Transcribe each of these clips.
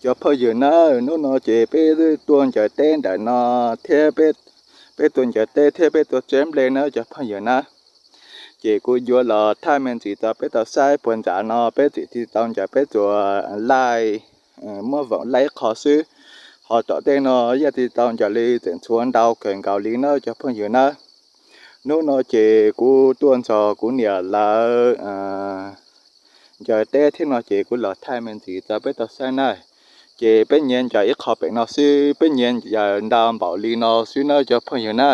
Cov phooj ywg na, hnub no ces peb tuaj ncaws teb ntawm no thiab, peb tuaj ncaws teb thiab peb tuaj tseb nplej na cov phooj ywg na. Ces kuv yuav los thaij me ntsis rau peb tau saib puag ntawm no peb tseem tsis tau ncaws peb tsuas laij, muab voom laij ib qho xwb, ho tom tej no yeej tsis tau ncaws li, tseem tshuav ntau kawg nkaus li na cov phooj ywg na. Hnub no ces kuv tuaj nrog kuv niam lawv ncaws teb thiab no ces kuv los thaij me ntsis rau peb tau saib na. Ces peb nyias ncaws ib qho pem no xwb, peb nyias ncaws ntau npaum li no xwb na cov phooj ywg na.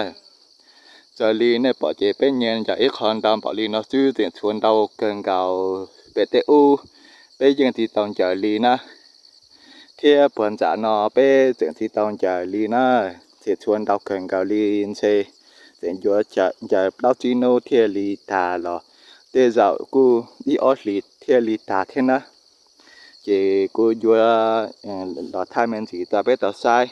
Raws li nej pom ces peb nyias ncaws ib qho ntau npaum li no xwb, tseem tshuav ntau kawg nkaus pem tej ub, peb yeej tsis tau ncaws li na. Thiab puag ntawm no peb tseem tsis tau ncaws li na, tseem tshuav ntau kawg nkaus li, ntshe tseem yuav ncaws plaub tsib hnub thiaj li tag los tej zaum kuj ib ob hlis thiaj li tag thiab na. Ces kuv yuav los thaij me ntsis rau peb tau saib.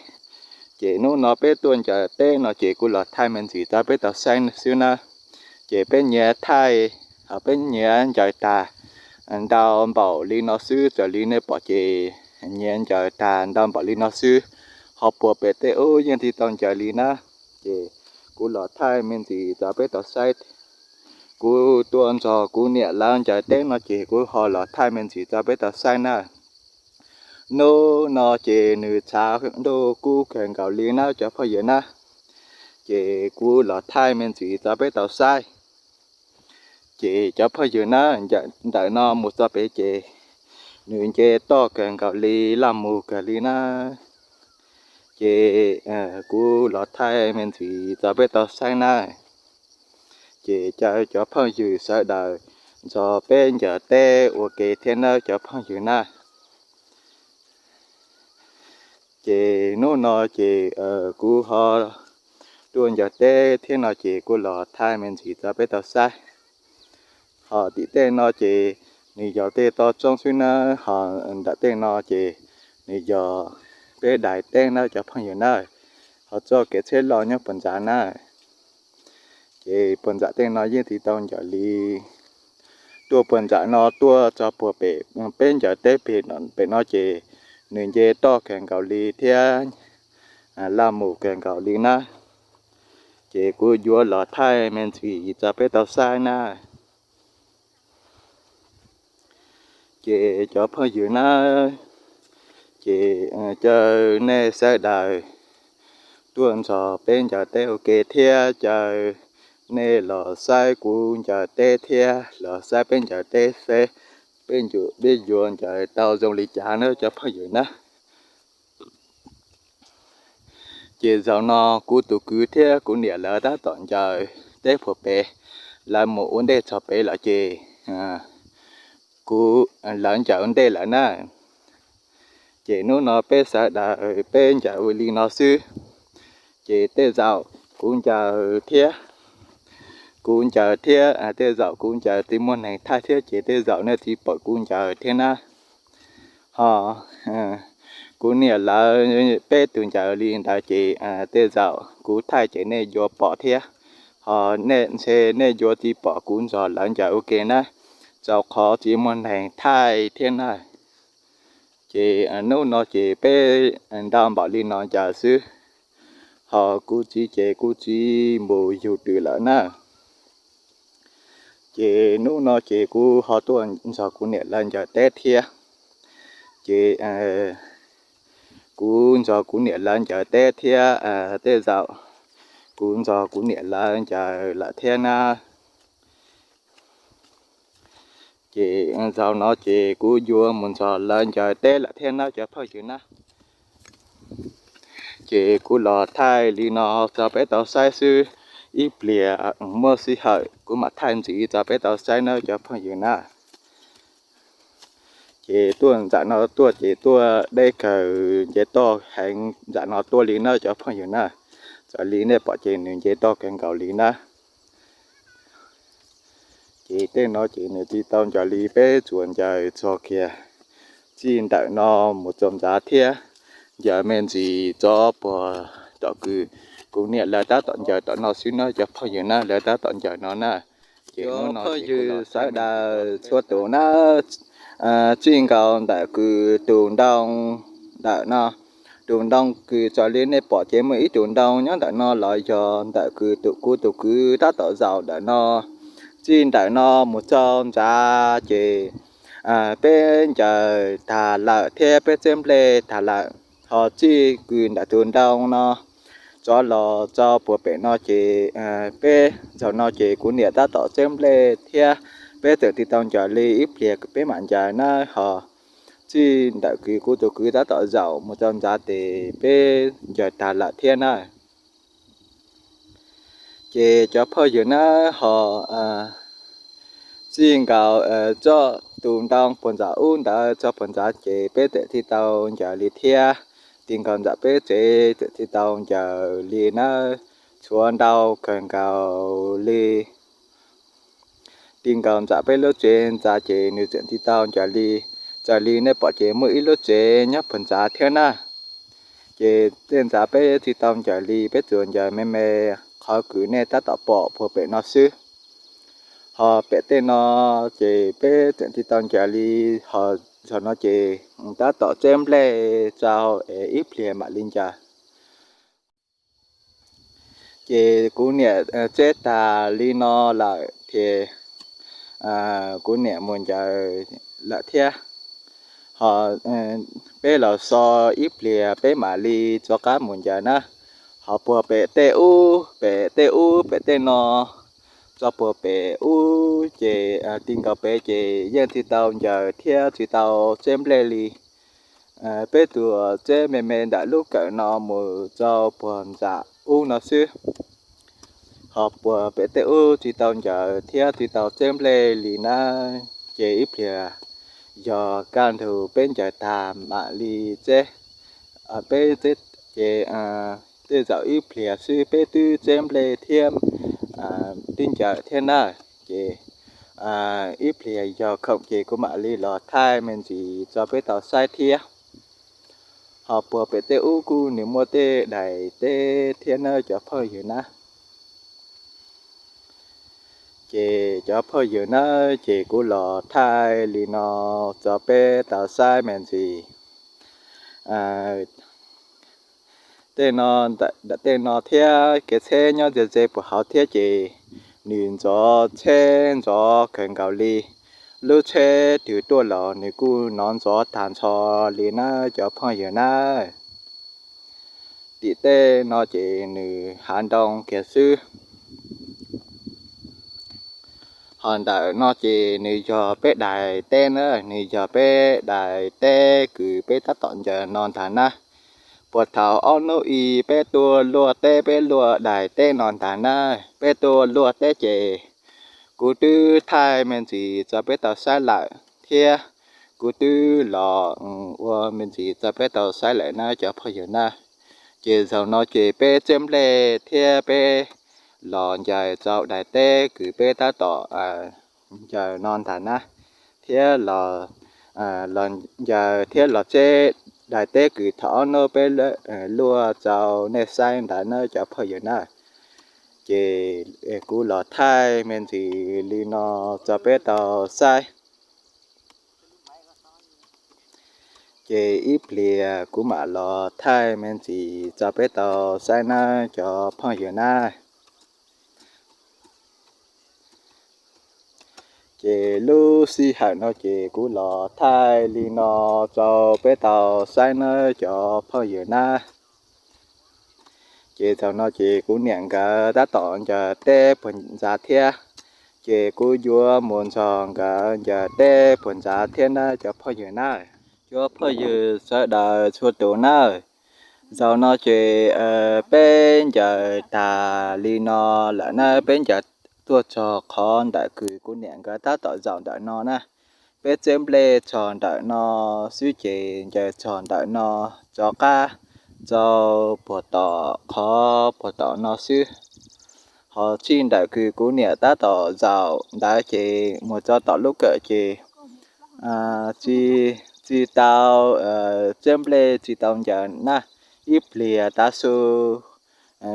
Ces hnub no peb tuaj ncaws teb no ces kuv los thaij me ntsis rau peb tau saib xwb na. Ces peb nyias thaij, ho peb nyias ncaws tag ntau npaum li no xwb, raws li nej pom ces nyias ncaws tag ntau npaum li no xwb, ho puag pem tej ub yeej tsis tau ncaws li na. Ces kuv los thaij me ntsis rau peb tau saib. Kuv tuaj nrog kuv niam lawv ncaws teb no ces kuv ho los thaij me ntsis rau peb tau saib na. Hnub no ces nws tshav ntuj kub kawg nkaus li na cov phooj ywg na. Ces kuv los thaij me ntsis rau peb tau saib. Ces cov phooj ywg na, ntawm no mus txog pem ces nws nce toj kawg nkaus li, laj mus kawg li na. Ces kuv los thaij me ntsis rau peb tau saib na. Ces caw cov phooj ywg sawv daws nrog peb ncaws teb ua ke thiab nawb cov phooj ywg na. Ces hnub no ces kuv ho tuaj ncaws teb thiab no ces kuv los thaij me ntsis rau peb tau saib. Ho tim tej no ces nws yog tej toj roob xwb na, ho ntawm tej no ces nws yog peb daim teb na cov phooj ywg na. Ho txoj kev tsheb loj nyob puag ntawd na. Ces puag nram tej no yeej tsis tau ncaws li. Tuaj puag nram no tuaj txog puag pem peb ncaws teb pem no ces nws nce toj kawg nkaus li thiab laj mus kawg nkaus li na. Ces kuv yuav los thaij me ntsis rau peb tau saib na. Ces cov phooj ywg na, ces caw nej sawv daws tuaj nrog peb ncaws teb ua ke thiab, caw nej los saib kuv ncaws teb thiab los saib peb ncaws teb seb peb ncaws, peb yuav ncaws tau zoo li cas na cov phooj ywg na. Ces zaum no kuv tus kwv thiab kuv niam lawv tab tom ncaws teb puag pem, lawv mus ua ntej txog pem lawm ces kuv, lawv ncaws ua ntej lawm na. Ces hnub no peb sawv daws peb ncaws ua li no xwb. Ces tej zaum kuv ncaws thiab, kuv ncaws thiab tej zaum kuv ncaws tsis muaj neeg thaij thiab ces tej zaum nej tsis pom kuv ncaws thiab na. Ho kuv niam lawv peb tus ncaws li ntawd ces tej zaum kuv thaij ces nej yuav pom thiab, ho nej ntshe nej yuav tsis pom kuv nrog lawv ncaws ua ke na, rau qhov tsis muaj neeg thaij thiab na. Ces hnub no ces peb ntau npaum li no ncaws xwb, ho kuv txiv ces kuv txiv mus yug twm lawm na. Ces hnub no ces kuv ho tuaj nrog kuv niam lawv ncaws teb thiab. Ces kuv nrog kuv niam lawv ncaws teb thiab, tej zaum kuv nrog kuv niam lawv ncaws lawm thiab na. Ces zaum no ces kuv yuav mus nrog lawv ncaws teb lawm thiab na cov phooj ywg na. Ces kuv los thaij li no rau peb tau saib xwb, ib pliag muaj sij hawm kuv mam thaij ntxiv rau peb tau saib na cov phooj ywg na. Ces tuaj nram no tuaj ces tuaj deb kawg, nce toj heev nram no tuaj li na cov phooj ywg na. Raws li nej pom ces nws nce toj kawg nkaus li na. Ces tej no ces nws tsis tau ncaws li, peb tsuas ncaws txog kiag txij ntawm no mus txog ntawd thiab, ncaws me ntsis tso puag tom kws kuv niam lawv tab tom ncaws tom no xwb na cov phooj ywg na, lawv tab tom ncaws no na. Ces hnub no ces kuv los sawv daws txhua tus na, txij nkaus ntawm kws tus ntoo ntawm no. Tus ntoo kws txawm li nej pom ces muaj ib tug ntoo nyob ntawm no los yog ntawm kws tus kuv tus kwv tab tom zaum ntawm no. Txij ntawm no mus txog ntxav ces peb ncaws tag lawm thiab peb txeeb nplej tag lawm. Ho txij kws ntawm tus ntoo no rov los rau puag pem no ces peb zaum no ces kuv niam tab tom txeeb nplej thiab peb txawm tsis tau ncaws li, ib pliag peb mam ncaws na. Ho txij ntawm kws kuv tus kwv tab tom zaum mus txog ntxav ces peb ncaws tag lawm thiab na. Ces cov phooj ywg na, ho txij nkaus txoj tus ntoo puag ntxawm ub ntawd txog puag ntxav ces peb txawm tsis tau ncaws li thiab. Txij nkaus ntawm peb tsev txawm tsis tau ncaws li na, tshuav ntau kawg nkaus li. Txij nkaus ntawm peb lub tsev ntxav ces nws txawm tsis tau ncaws li. Txawm li nej pom ces muaj ib lub tsev nyob puag ntxav thiab na. Ces tej ntxav peb tsis tau ncaws li, peb tsuas ncaws me me qhov kws nej tab tom pom puag pem no xwb. Ho pem tej no ces peb tseem tsis tau ncaws li, ho zaum no ces tab tom txeeb nplej rau es ib pliag mam li ncaws. Ces kuv niam txeeb tag li no lawm ces kuv niam mus ncaws lawm thiab. Ho peb los so ib pliag peb mam li rov qab mus ncaws na. Ho puag pem tej ub, pem tej ub, pem tej no, txog puag pem ub ces txij nkaus pem ces yeej tsis tau ncaws thiab tsis tau txeeb nplej li. Peb tsuas txeeb me me ntawm lub kawm no mus rau puag ntxav ub no xwb. Ho puag pem tej ub tsis tau ncaws thiab tsis tau txeeb nplej li na. Ces ib pliag yog kaj ntug peb ncaws tag mam li txeeb. Peb txeeb ces tej zaum ib pliag xwb peb twb txeeb nplej thiab twb ncaws thiab na. Ces ib pliag yog khoom ces kuv mam li los thaij me ntsis rau peb tau saib thiab. Ho puag pem tej ub kuj nws muaj tej daim teb thiab nawb cov phooj ywg na. Ces cov phooj ywg nawb, ces kuv los thaij li no rau peb tau saib me ntsis. Tej no, tej no thiab kev tsheb nyob ze ze puag hauv thiab ces nws ntxov tsheb ntxov kawg nkaus li. Lub tsheb twg tuaj los nws kuj hnov ntxov tag nrho li nawb cov phooj ywg nawb. Tim tej no ces nws hav ntoo kiag xwb. Ho ntawm no ces nws yog peb daim teb na, nws yog peb daim teb kws peb tab tom ncaws no ntag na. Puag thaum ob hnub ib peb tuaj luaj teb, peb luaj daim teb no ntag na. Peb tuaj luaj teb ces kuv twb thaij me ntsis rau peb tau saib lawm thiab. Kuv twb los ua me ntsis rau peb tau saib lawm na cov phooj ywg na. Ces zaum no ces peb txeeb nplej thiab peb los ncaws rau daim teb kws peb tab tom ncaws no ntag na, thiab los ncaws thiab los txeeb daim teb kws thaum ob hnub peb luaj rau nej saib ntawd na cov phooj ywg na. Ces kuv los thaij me ntsis li no rau peb tau saib. Ces ib pliag kuv mam los thaij me ntsis rau peb tau saib nawb cov phooj ywg na. Ces lub sij hawm no ces kuv los thaij li no rau peb tau saib nawb cov phooj ywg na. Ces thaum no ces kuv niam nkawd tab tom ncaws teb puag ntxav thiab, ces kuv yuav mus nrog nkawd ncaws teb puag ntxav thiab nawb cov phooj ywg na. Cov phooj ywg sawv daws txhua tus nawb, zaum no ces peb ncaws tag li no lawm na, peb ncaws tuaj txog qhov ntawm kws kuv niam nkawd tab tom zaum ntawm no na. Peb txeeb nplej txog ntawm no xwb ces ncaws txog ntawm no rov qab rau puag tom qhov puag tom no xwb. Ho txij ntawm kws kuv niam tab tom zaum ntawd ces mus rau tom lub kawm ces tsis tau txeeb nplej tsis tau ncaws na. Ib pliag tav su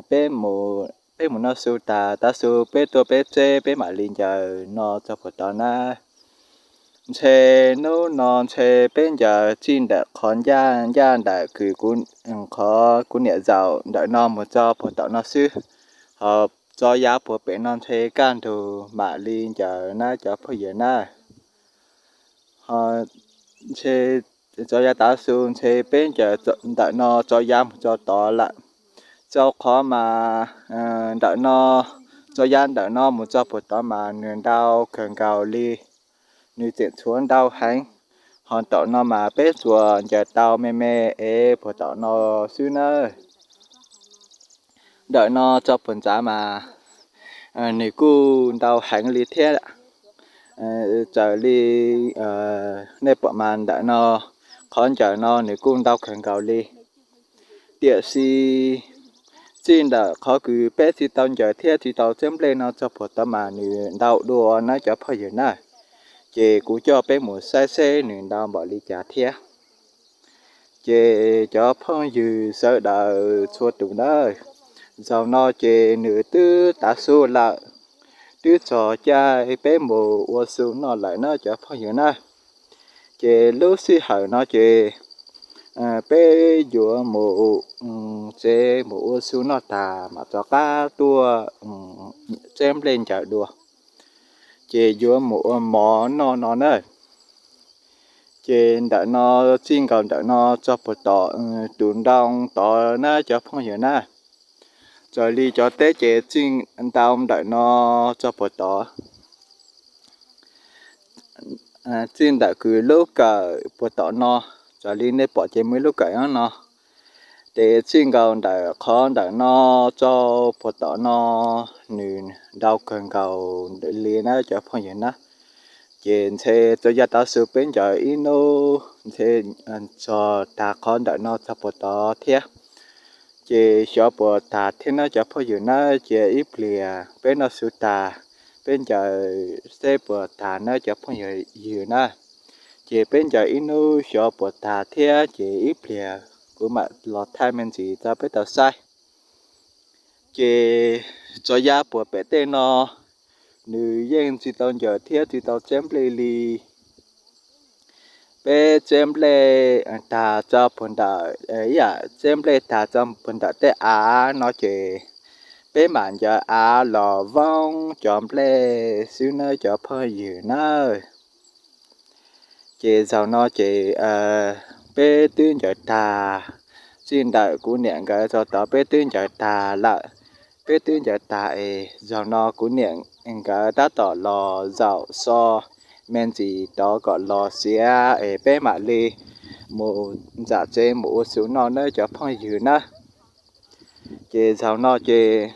peb mus, peb mus noj su tag, tav su peb tuaj peb txeeb peb mam li ncaws no txog puag tod na. Ntshe hnub no ntshe peb ncaws txij ntawm qhov ncaj ncaj ntawm kws kuv, qhov kuv niam zaum ntawm no mus txog puag tom no xwb, ho txog yav puag pem no ntshe kaj ntug mam li ncaws na cov phooj ywg na. Ho ntshe txog yav tav su ntshe peb ncaws ntawm no txog yav mus txog tod lawm. Rau qhov mas ntawm no, txog yav ntawm no mus txog puag tod mas nws ntau kawg nkaus li, nws tseem tshuav ntau heev. Ho tom no mas peb tsuas ncaws tau me me es puag tom no xwb na. Ntawm no txog puag ntxav mas nws kuj ntau heev li thiab. Raws li nej pom mas ntawm no qhov ncaws no nws kuj ntau kawg nkaus li. Tiam sis txij ntawm qhov kws peb tsis tau ncaws thiab tsis tau txhiab nplej no txog puag tod mas nws ntau dua na cov phooj ywg na. Ces kuv coj peb mus saib seb nws ntau npaum li cas thiab. Ces cov phooj ywg sawv daws txhua tus na, zaum no ces nws twb tav su lawm, twb txog caij peb mus ua su noj lawm na cov phooj ywg na. Ces lub sij hawm no ces peb yuav mus tsev mus ua su noj tag mam rov qab tuaj txhiab nplej ncaws dua. Ces yuav mus ua mov noj no na. Ces ntawm no txij nkaus ntawm no txog puag tom tus ntoo tod na cov phooj ywg na. Raws li cov teb ces txij ntoo ntawm no txog puag tod, txij ntawm kws lub kawm puag tom no, raws li nej pom ces muaj ib lub kawm nyob no. Ces txij nkaus ntawm qhov ntawm no txog puag tom no nws ntau kawg nkaus li na cov phooj ywg na. Ces ntshe txog yav tav su peb ncaws ib hnub ntshe txog tag qhov ntawm no txog puag tod thiab. Ces xyov puas tag thiab na cov phooj ywg na, cia ib pliag peb noj su tag, peb ncaws seb puas tag na cov phooj ywg na. Ces peb ncaws ib hnub xyov puas tag thiab ces ib pliag kuv mam los thaij me ntsis rau peb tau saib. Ces txog yav puag pem tej no, nws yeej tsis tau ncaws thiab tsis tau txhiab nplej li. Peb txhiab nplej tag tso puag nram, ib yam txhiab nplej tag tso puag nram tej av no ces peb mam ncaws av los voob cov nplej xwb nawb cov phooj ywg nawb. Ces zaum no ces peb twb ncaws tag, txij ntawm kuv niam nkawd txog tod peb twb ncaws tag lawm. Peb twb ncaws tag es zaum no kuv niam nkawd tab tom los zaum so me ntsis tod kom los siav es peb mam li mus nram tsev mus ua su noj nawb cov phooj ywg nawb. Ces zaum no ces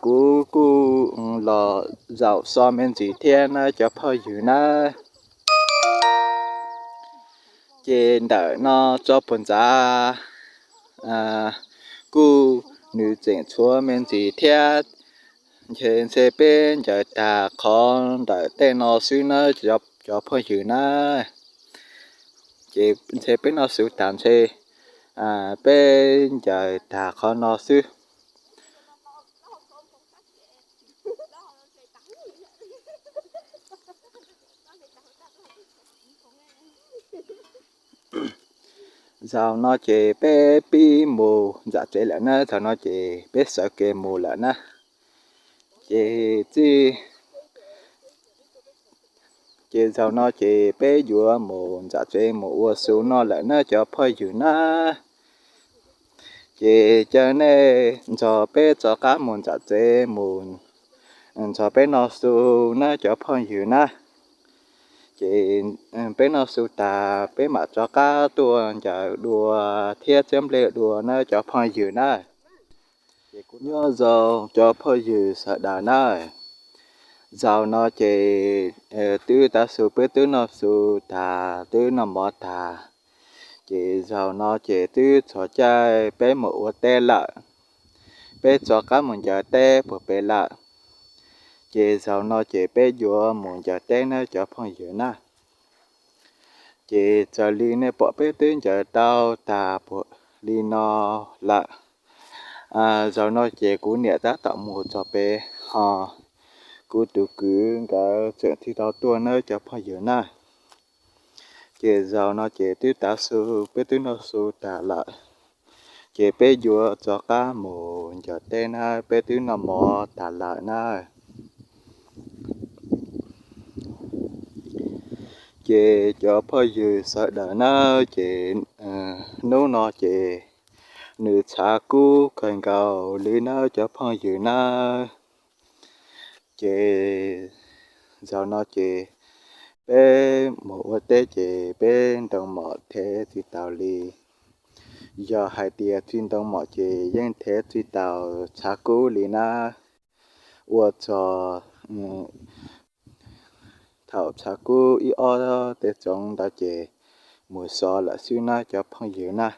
kuv kuj los zaum so me ntsis thiab nawb cov phooj ywg nawb. Ces ntawm no tso puag ntxav kuj nws tseem tshuav me ntsis thiab. Ces ntshe peb ncaws tag qhov ntawm tej no xwb nawb cov phooj ywg nawb. Ces ntshe peb noj su tag ntshe peb ncaws tag qhov no xwb. Zaum no ces peb pib mus nram tsev lawm na, zaum no ces peb sawv kev mus lawm na. Ces txij, ces zaum no ces peb yuav mus nram tsev mus ua su noj lawm na cov phooj ywg na. Ces caw nej nrog peb rov qab mus nram tsev mus nrog peb noj su na cov phooj ywg na. Ces peb noj su tas peb mam rov qab tuaj ncaws dua thiab txiab nplej dua na cov phooj ywg na. Ces kuv nyob zoo cov phooj ywg sawv daws na. Zaum no ces twb tav su peb twb noj su tas twb noj mov tas. Ces zaum no ces twb txog caij peb mus ua teb lawm. Peb rov qab mus ncaws teb puag pem lawm. Ces zaum no ces peb yuav mus ncaws teb na cov phooj ywg na. Ces raws li nej pom peb twb ncaws tau tas puag li no lawm. Zaum no ces kuv niam tab tom mus txog pem ho kuv tus kwv nkawd tseem tsis tau tuaj nawb cov phooj ywg na. Ces zaum no ces twb tav su, peb twb noj su tas lawm, ces peb yuav rov qab mus ncaws teb na, peb twb noj mov tas lawm na. Ces cov phooj ywg sawv daws na, ces hnub no ces nws tshav kub kawg nkaus li na cov phooj ywg na. Ces zaum no ces peb mus ua teb ces peb ntoo mom thev tsis taus li. Yog hais tias tsis ntoo mom ces yeej thev tsis taus tshav kub li na. Ua txog thaum tshav kub ib ob tej tsoov ntawd ces mus so lawm xwb na cov phooj ywg na.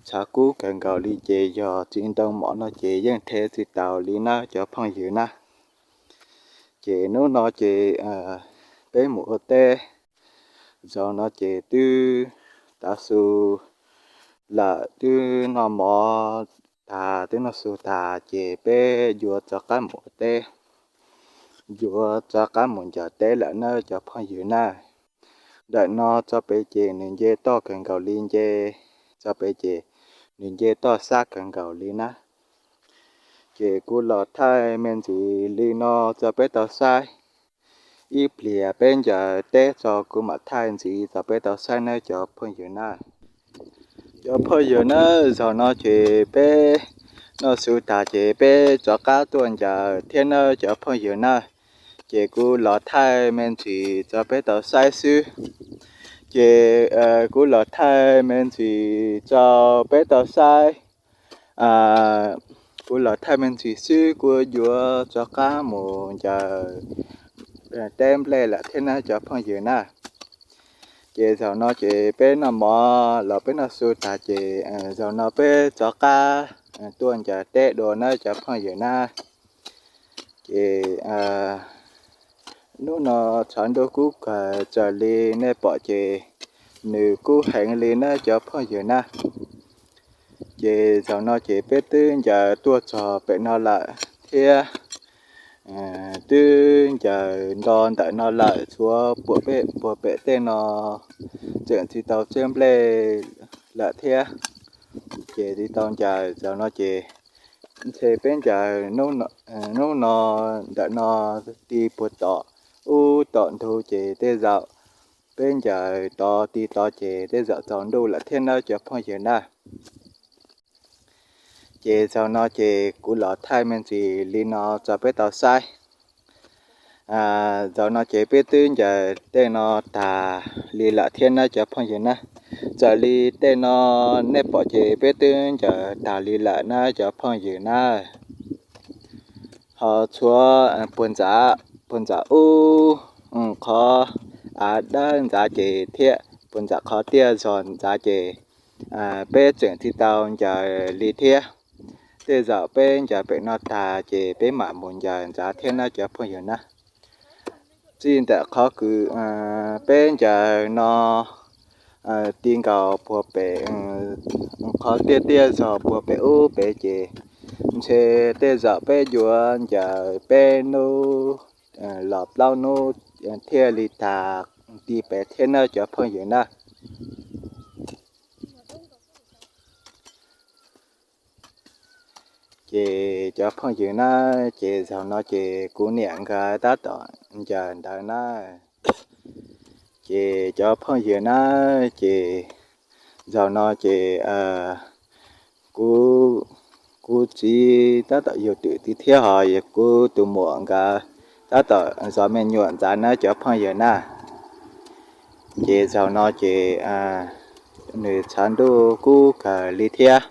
Tshav kub kawg nkaus li ces yog tsis ntoo mom no ces yeej thev tsis taus li na cov phooj ywg na. Ces hnub no ces peb mus ua teb, zaum no ces twb tav su lawm, twb noj mov tas, twb noj su tas ces peb yuav rov qab mus ua teb, yuav rov qab mus ncaws teb lawm na cov phooj ywg na. Ntawm no tso pem ces nws nce toj kawg nkaus li, nce tso pem ces nws nce toj sab kawg nkaus li na. Ces kuv los thaij me ntsis li no tso peb tau saib. Ib pliag peb ncaws teb tso kuv mam thaij ntxiv tso peb tau saib nawb cov phooj ywg na. Cov phooj ywg na, zaum no ces peb noj su tas ces peb rov qab tuaj ncaws thiab nawb cov phooj ywg na. Ces kuv los thaij me ntsis tso peb tau saib xwb. Ces kuv los thaij me ntsis tso peb tau saib. Kuv los thaij me ntsis xwb, kuv yuav rov qab mus ncaws teb nplej lawm thiab nawb cov phooj ywg na. Ces zaum no ces peb noj mov los peb noj su tas ces zaum no peb rov qab tuaj ncaws teb dua nawb cov phooj ywg na. Ces hnub no tshav ntuj kub kawg raws li nej pom ces nws kub heev li nawb cov phooj ywg na. Ces zaum no ces peb twb ncaws tuaj txog pem no lawm thiab, twb ncaws nto ntawm no lawm, tshuav puag pem tej no tseem tsis tau tseb nplej lawm thiab. Ces tsis tau ncaws, zaum no ces ntshe peb ncaws hnub no ntawm no ti puag tom ub tom ntug ces tej zaum peb ncaws tod ti tod ces tej zaum tsaus ntuj lawm thiab nawb cov phooj ywg na. Ces zaum no ces kuv los thaij me ntsis li no tso peb tau saib. Zaum no ces peb twb ncaws tej no tag li lawm thiab nawb cov phooj ywg na. Raws li tej no nej pom ces peb twb ncaws tag li lawm nawb cov phooj ywg na. Ho tshuav puag ntxav, puag ntxav ub, qhov av dawb ntxav ces thiab puag ntxav qhov tiaj zog ntxav ces peb tseem tsis tau ncaws li thiab. Tej zaum peb ncaws pem no tag ces peb mam mus ncaws ntxav thiab nawb cov phooj ywg na. Txij ntawm qhov kws peb ncaws no ti nkaus puag pem qhov tiaj tiaj zog puag pem ub pem ces ntshe tej zaum peb yuav ncaws peb hnub los plaub hnub thiaj li tag ti pem thiab nawb cov phooj ywg na. Ces cov phooj ywg na, ces zaum no ces kuv niam nkawd tab tom ncaws ntawd na. Ces cov phooj ywg na, ces zaum no ces kuv, kuv txiv tab tom yug twm tiag thiab ho kuv tus muam nkawd tab tom zov me nyuam ntxav na cov phooj ywg na. Ces zaum no ces nws tshav ntuj kub kawg li thiab.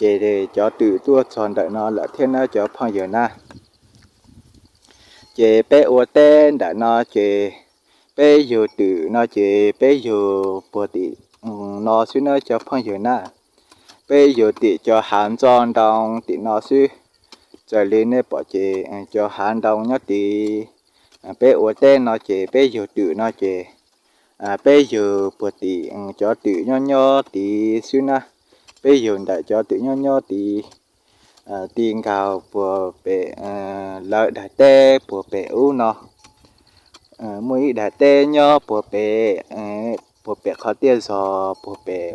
Ces cov twm tuaj txog ntawm no lawm thiab nawb cov phooj ywg na. Ces peb ua teb ntawm no ces peb yug twm no ces peb yug puag tim no xwb nawb cov phooj ywg na. Peb yug tim cov hav ntxo ntoo tim no xwb. Raws li nej pom ces cov hav ntoo nyob tid, peb ua teb no ces peb yug twm no ces peb yug puag tim cov twm nyob nyob tid xwb na. Peb yug ntawm cov twm nyob nyob tid. ti nkaus puag pem lawv daim teb puag pem ub no. Muaj ib daim teb nyob puag pem, puag pem qhov tiaj zog puag pem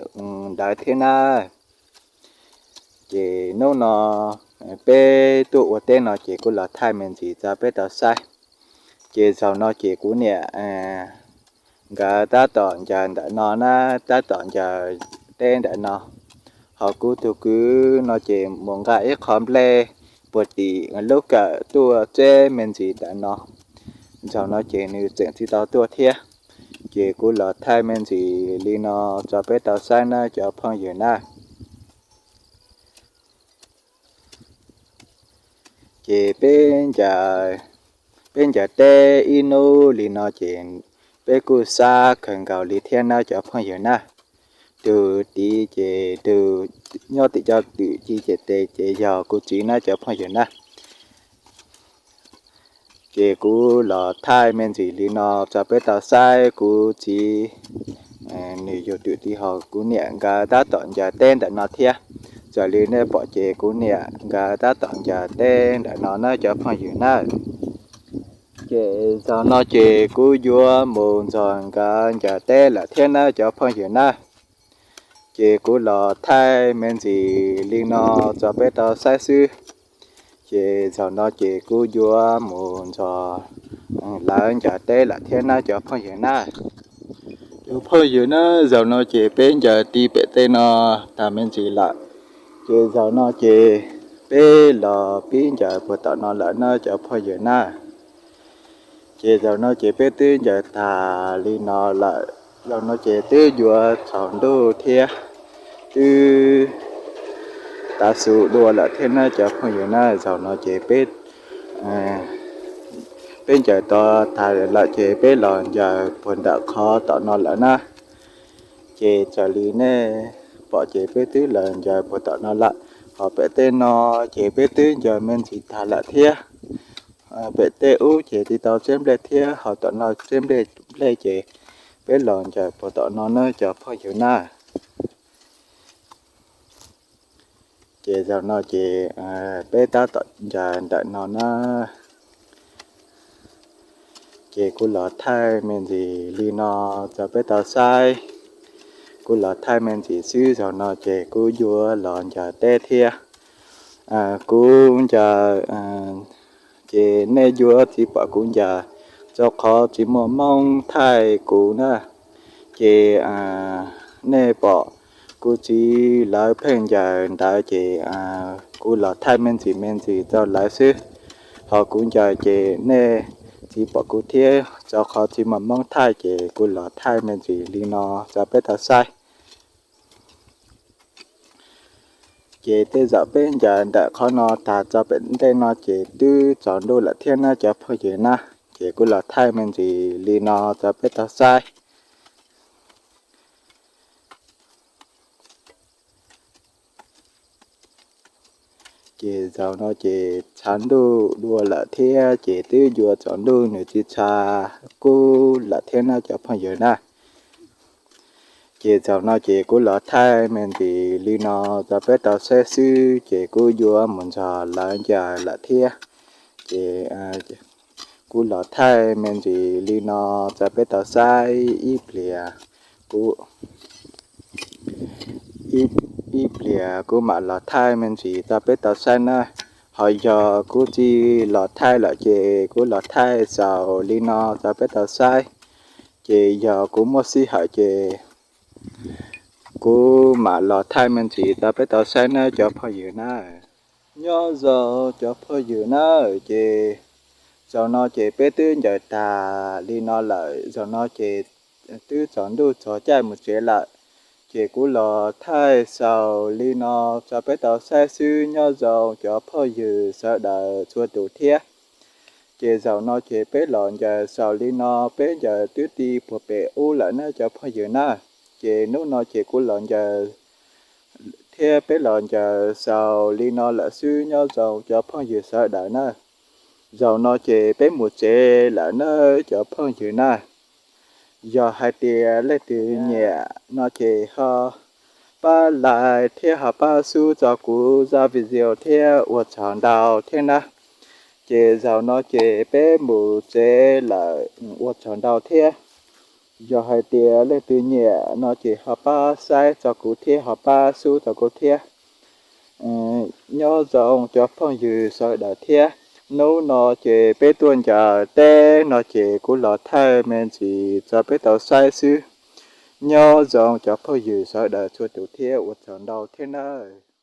ntawd thiab na. Ces hnub no peb tuaj ua teb no ces kuv los thaij me ntsis tso peb tau saib. Ces zaum no ces kuv niam nkawd tab tom ncaws ntawm no na, tab tom ncaws teb ntawm no. Ho kuv tus kwv no ces mus nqa ib qho nplej puag tim lub kawm tuaj tseb me ntsis ntawm no. Zaum no ces nws tseem tsis tau tuaj thiab. Ces kuv los thaij me ntsis li no tso peb tau saib na cov phooj ywg na. Ces peb ncaws, peb ncaws teb ib hnub li no ces peb kuj sab kawg nkaus li thiab na cov phooj ywg na. Tus tid ces tus nyob tim cov twm ci ces tes ces yog kuv txiv na cov phooj ywg na. Ces kuv los thaij me ntsis li no tso peb tau saib kuv txiv, nws yug twm tid ho kuv niam nkawd tab tom ncaws teb ntawm no thiab. Raws li nej pom ces kuv niam nkawd tab tom ncaws teb ntawm no na cov phooj ywg na. Ces zaum no ces kuv yuav mus nrog nkawd ncaws teb lawm thiab na cov phooj ywg na. Ces kuv los thaij me ntsis li no tso peb tau saib xwb. Ces zaum no ces kuv yuav mus nrog lawv ncaws teb lawm thiab na cov phooj ywg na. Cov phooj ywg na, zaum no ces peb ncaws ti pem tej no tag me ntsis lawm. Ces zaum no ces peb los pib ncaws puag tom no lawm na cov phooj ywg na. Ces zaum no ces peb twb ncaws tag li no lawm. Zaum no ces twb yuav tsaus ntuj thiab, twb tav su dua lawm thiab na cov phooj ywg na. Zaum no ces peb, peb ncaws tag lawm ces peb los ncaws puag ntawm qhov tom no lawm na. Ces raws li nej pom ces peb twb los ncaws puag tom no lawm. Ho pem tej no ces peb twb ncaws me ntsis tag lawm thiab. Pem tej ub ces tsis tau tseb nplej thiab, ho tom no tseb nplej, nplej ces peb los ncaws puag tom no na cov phooj ywg na. Ces zaum no ces peb tab tom ncaws ntawm no na. Ces kuv los thaij me ntsis li no tso peb tau saib. Kuv los thaij me ntsis xwb, zaum no ces kuv yuav los ncaws teb thiab. Kuv ncaws, ces nej yuav tsis pom kuv ncaws, rau qhov tsis muaj hmoob thaij kuv na. Ces nej pom kuv txiv lawv pheej ncaws ntawd ces kuv los thaij me ntsis me ntsis rau lawv xwb. Ho kuv ncaws ces nej tsis pom kuv thiab, rau qhov tsis muaj hmoob thaij ces kuv los thaij me ntsis li no tso peb tau saib. Ces tej zaum peb ncaws ntawm qhov no tag tso pem ntej no ces twb tsaus ntuj lawm thiab na cov phooj ywg na. Ces kuv los thaij me ntsis li no tso peb tau saib. Ces zaum no ces tshav ntuj dua lawm thiab ces twb yuav tsaus ntuj nws tsis tshav kub lawm thiab na cov phooj ywg na. Ces zaum no ces kuv los thaij me ntsis li no tso peb tau saib xwb ces kuv yuav mus nrog lawv ncaws lawm thiab. Ces kuv los thaij me ntsis li no tso peb tau saib ib pliag. Kuv ib pliag kuv mam los thaij me ntsis tso peb tau saib na. Ho yog kuv tsis los thaij lawm ces kuv los thaij xaus li no tso peb tau saib. Ces yog kuv muaj sij hawm ces kuv mam los thaij me ntsis tso peb tau saib na cov phooj ywg na. Nyob zoo cov phooj ywg na, ces zaum no ces peb twb ncaws tag li no lawm, zaum no ces twb tsaus ntuj txog caij mus tsev lawm. Ces kuv los thaij xaus li no tso peb tau saib xwb, nyob zoo cov phooj ywg sawv daws txhua tus thiab. Ces zaum no ces peb los ncaws xaus li no, peb ncaws twb ti puag pem ub lawm na cov phooj ywg na. Ces hnub no ces kuv los ncaws thiab peb los ncaws xaus li no lawm xwb, nyob zoo cov phooj ywg sawv daws na. Zaum no ces peb mus tsev lawm na cov phooj ywg na. Yog hais tias leej twg nyiam no ces ho pab like thiab ho pab sub tso kuv zaj video thiab ua tsaug ntau thiab na. Ces zaum no ces peb mus tsev lawm, ua tsaug ntau thiab. Yog hais tias leej twg nyiam no ces ho pab saib tso kuv thiab ho pab sub tso kuv thiab. Nyob zoo cov phooj ywg sawv daws thiab. Hnub no ces peb tuaj ncaws teb no ces kuv los thaij me ntsis tso peb tau saib xwb. Nyob zoo cov phooj ywg sawv daws txhua tus thiab ua tsaug ntau thiab nawb.